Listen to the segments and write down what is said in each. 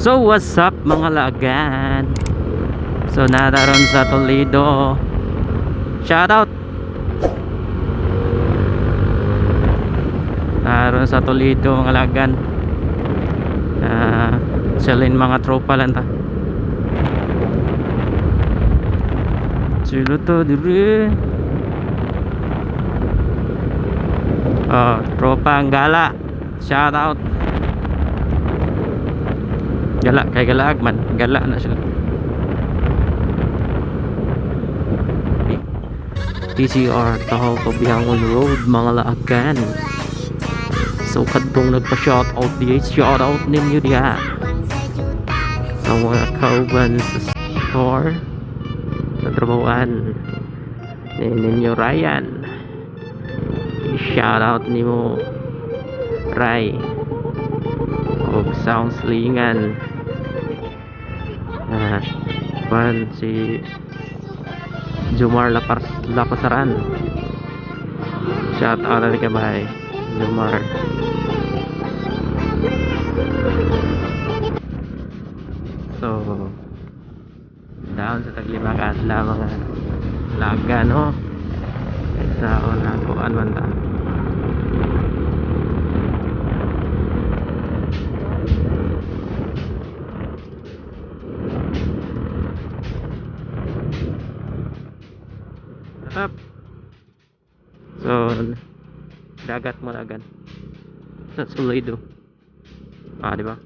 So what's up, mga lagan? So nararon sa Toledo. Shout out. Naroon sa Toledo, mga lagan. Chillin mga tropa lang ta. Sila to dire. Oh, tropa ang gala. Shout out. Gala kay galaag man, gala na sila. TCR Tahaw Pabiangon Road, mga laagan. So kadtong nagpa shout out diya, shout out ninyo diha. Sa mga kauban sa store sa trabahoan ni ninyo Ryan. Shout out nimo, Ray. Og sound slingan. Pan si Jumar Lapar Lapasaran. Shout out na ka bye, Jumar. So down sa taglima ka adlaw, mga laga, no? Sa una kuan man ta. Up. So dagat mo agad sa Toledo. Ah, di ba?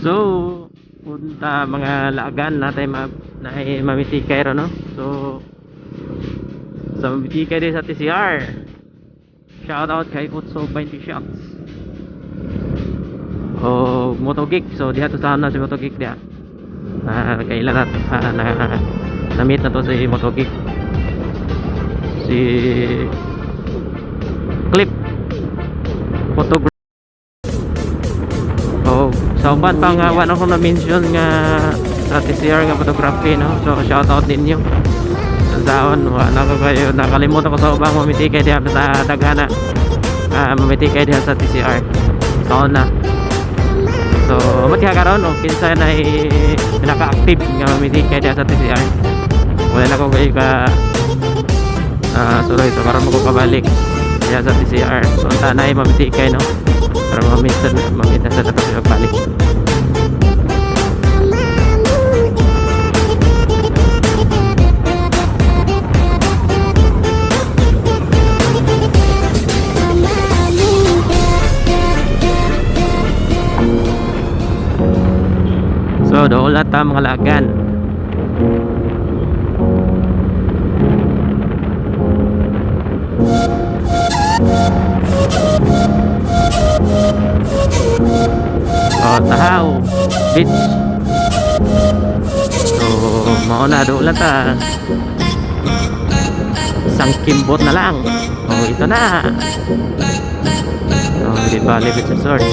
So, punta mga laagan natin ma na mamitikay ro, no? So, sa mamitikay din sa TCR. Shout out kay Utso 20 Shots. O Moto Geek. So, diha to sa na si Moto Geek diha. Kailan na, na na-meet na to si Moto Geek. Si Clip Photography. Oh, sa uban pa nga wala ko na mention nga sa TCR nga photography, no. So shout out ninyo. Sa saon wala ko kayo nakalimutan ko sa ubang mamitikay diha sa daghana. Mamitikay diha sa TCR. Sa na. So matiha karon og kinsa na pinaka-active nga mamitikay diha sa TCR. Wala na ko kayo ka suroy, so karon mo ko kabalik diha sa TCR. So unta na mamitikay, no. Para mamit na sa tapos balik. So, dool ta, mga lagan. Oh, Tahaw Beach. So, mao na, dool ta. Isang kimbot na lang. Oh, ito na. So, di ba, Beach Resort.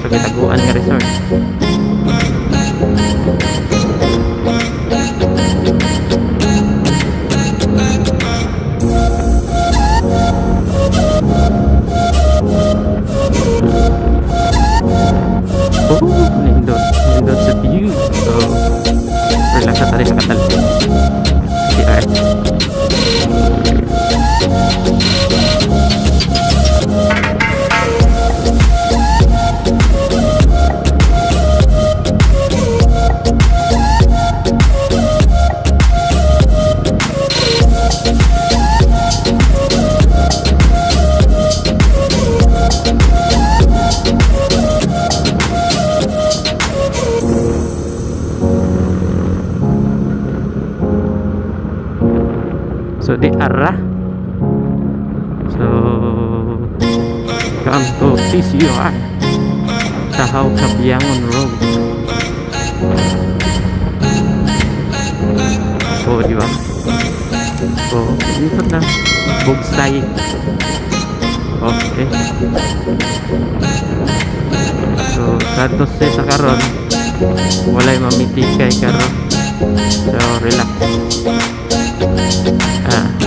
So, gitaguan nga resort. Oh, nindot. Nindot sa view. So, relax na tayo sa katal. CR. So, di ara. So, come to TCR Tahaw Kabiyangon Road. Oh, di ba? Oh, lipat na. Bugsay. Okay. So, sad to say sa karon, walay mamitikay karon. So, relax. Ah.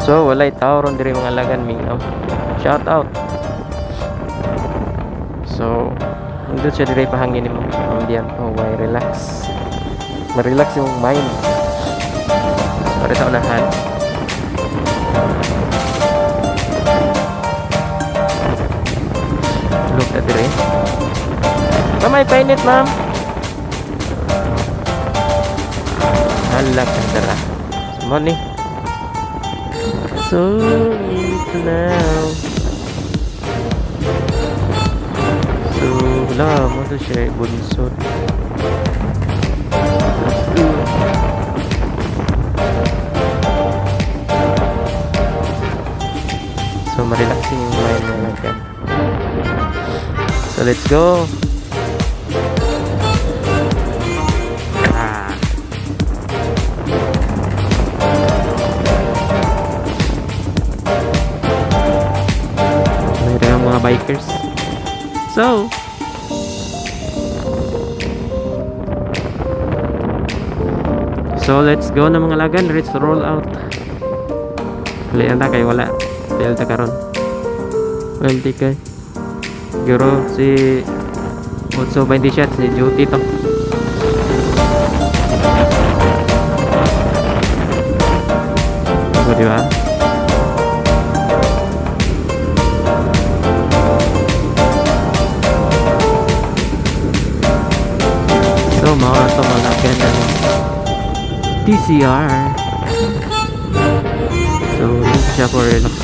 So, walay tao ron diri, mga lagan, mingaw. Shout out. So, nindot siya diri pahangin nimo. Ambient, oh, why relax. Ma-relax yung mind. Para sa unahan. Look at diri. Ma'am, ay painit, ma'am. Hala ka dara. So, mo ni. So, it's now. So, wala mo to siya bunsod. Let's go. So, ma-relaxing yung mind mo lang. So, let's go. Ah. Mayroon mga bikers. So, let's go na, mga lagan. Let's roll out. Wala na kay wala. Dahil ta karon. Well, di kay. Siguro si 8.27 si duty to. So, di ba? So, mga to mga ng TCR. So, yun siya for relaxation.